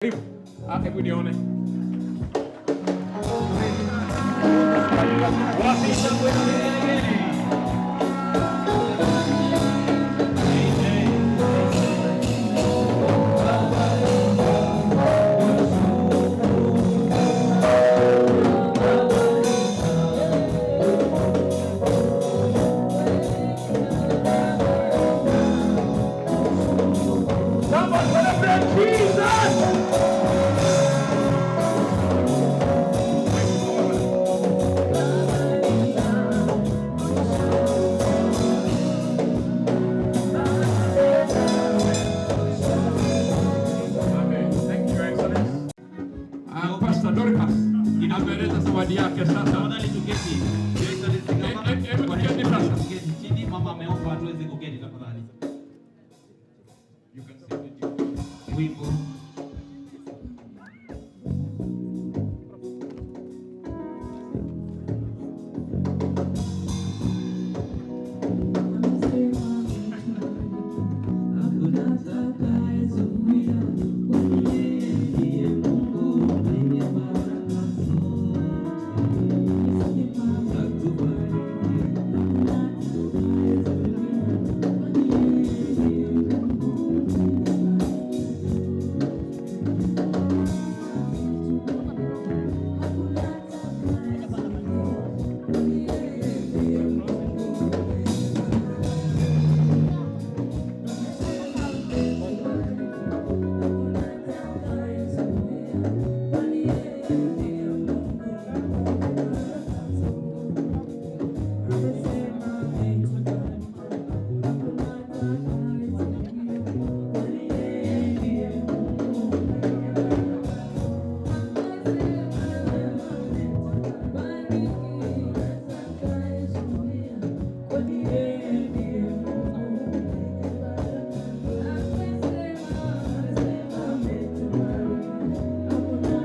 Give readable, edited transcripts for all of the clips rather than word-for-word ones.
Karibu. Ah, hebu nione. Wapi shangwe na vigelegele? Someone celebrate Jesus! Amen. Thank you, Excellence. Ah, Pastor Dorcas ameleta zawadi yake sasa. Tafadhali tuketi. Your Excellency Governor, Hebu kwa tuketi heshima sasa. tuketi chini. Mama ameomba tuweze kuketi tafadhali. You can sit with you. Wimbo. Hakuna atakayezuia, kwani yeye ndiye Mungu mwenye baraka zote. Atubariki. Hakuna atakayezuia, kwani yeye ndiye Mungu mwenye baraka. Hakuna atakayezuia, kwani yeye ndiye Mungu mwenye baraka. Kwani yeye ndiye Mungu mwenye baraka. Amesema, amesema ametubariki. Hakuna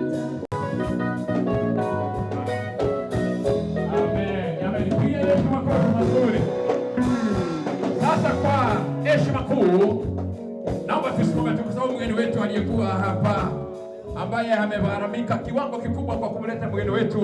Amen. Amen. Piga Yesu makofi mazuri. Sasa kwa heshima kuu, naomba tusimame tu kwa sababu mgeni wetu aliyekuwa hapa ambaye amegharamika kiwango kikubwa kwa kumleta mgeni wetu.